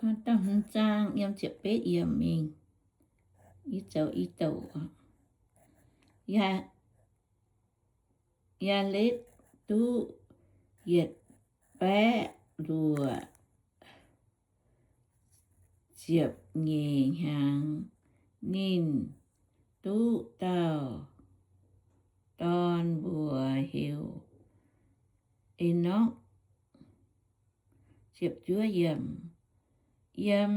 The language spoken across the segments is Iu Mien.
Da'hmz zaang yiem ziepc betv yiemc mingh, i zoux i douc. Yaa, Yaaletv duqv yietc baeqv luoqc ziepc nyeic hnyangx. Ninh duqv dauh dorn mbuox heuc Enorkv. Yiem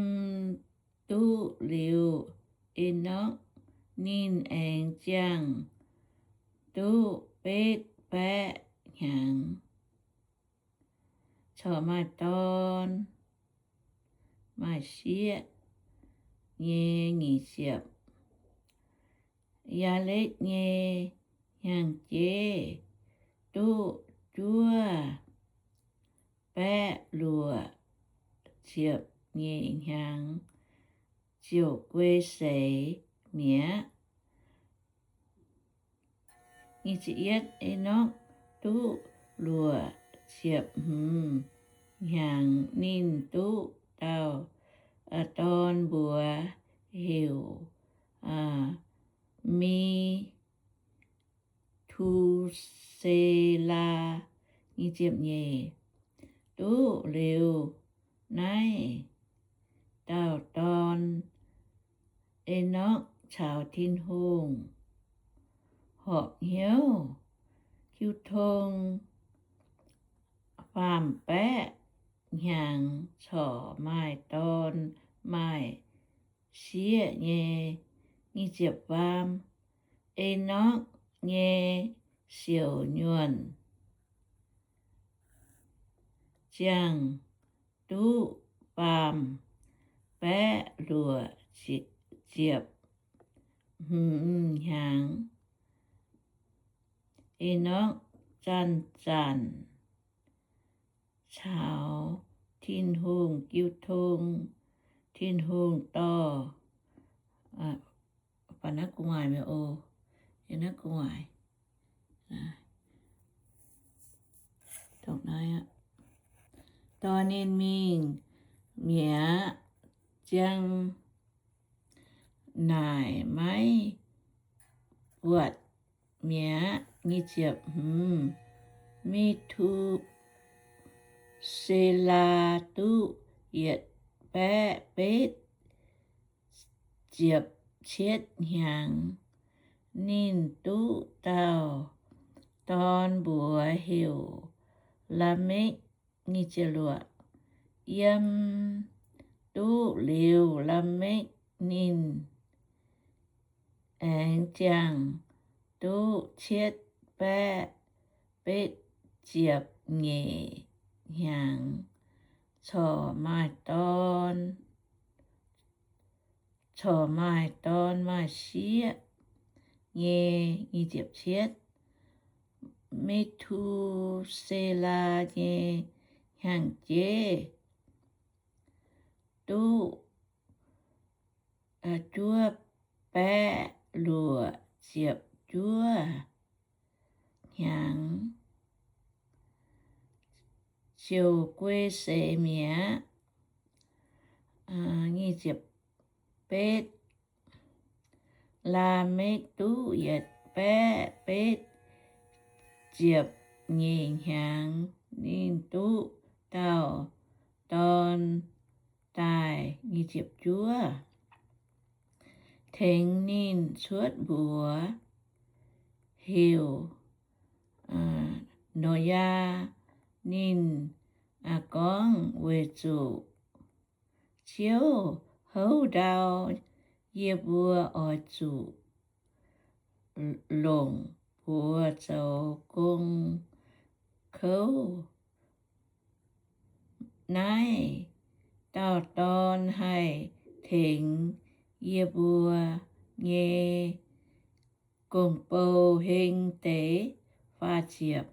duqv liuz Enorkv, ninh aengx ziangh duqv betv baeqv hnyangx, corc maaih dorn maaih sieqv nyei nyic ziepc. Yaaletv nyei hnyangx-jeiv duqv juov baeqv luoqc ziepc nyeic hnyangx, ziouc guei seix mi'aqv. Enorkv duqv luoqc ziepc hmz hnyangx, ninh duqv dauh dorn mbuox heuc Me Tu^se^laa. Duqv liuz naaiv dauh dorn, Enorkv caux Tin-Hungh horpc hnyouv jiu tong faam-baeqv hnyangx, corc maaih dorn maaih sieqv nyei. Enorkv nyei siouc nyuonh ziangh duqv faam-baeqv luoqc ziepc hmz hnyangx. Enorkv zanc-zanc caux Tin-Hungh jiu tong. Tin-Hungh dorh, baac naaiv gu'nguaaic mi'aqv oc. Naaiv gu'nguaaic, dorh ninh mingh mi'aqv, ziang naaic maiv buatc mi'aqv. Me^tu^se^laa duqv yietc baeqv betv ziepc cietv hnyangx, ninh duqv dauh dorn mbuox heuc Laamekv. Yiem duqv liuz Laamekv, ninh aengx ziangh duqv cietv baeqv betv ziepc nyeic hnyangx, corc maaih dorn, corc maaih dorn maaih sieqv nyei. Me^tu^se^laa nyei hnyangx-jeiv duqv juov baeqv luoqc ziepc juov hnyangx, ziouc guei seix mi'aqv. Betv, Laamekv duqv yietc baeqv betv ziepc nyeic hnyangx, ninh duqv dauh dorn daaih. Tengx ninh cuotv mbuox heuc Noyaa. Ninh gorngv, Weic zuqc Ziouv houv ndau, yie mbuo oix zuqc longc buoz zoux gong kouv. Naaiv dauh dorn haih tengx yie mbuo nyei gong-bou heng deix. Faah ziepc.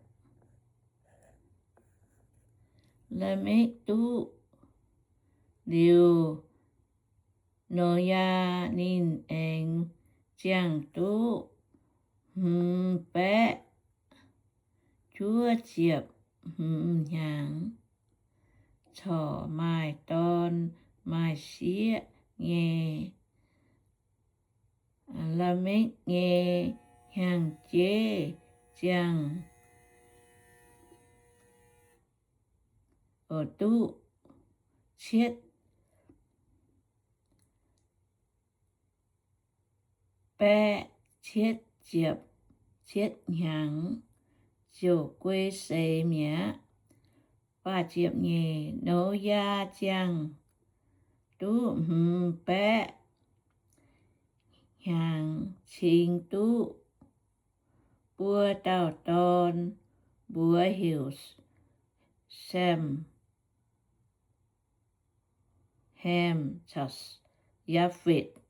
Laamekv duqv liuz Noyaa, ninh aengx ziangh duqv hmz baeqv juov ziepc hmz hnyangx, corc maaih dorn maaih sieqv nyei. Laamekv nyei hnyangx-jeiv ziangh oix duqv cietv baeqv cietv ziepc cietv hnyangx ziouc guei seix mi'aqv. Faah ziepc nyeic, Noyaa ziangh duqv hmz baeqv hnyangx cingx duqv buo dauh dorn, mbuox heuc Sem, Ham caux Yaafetv.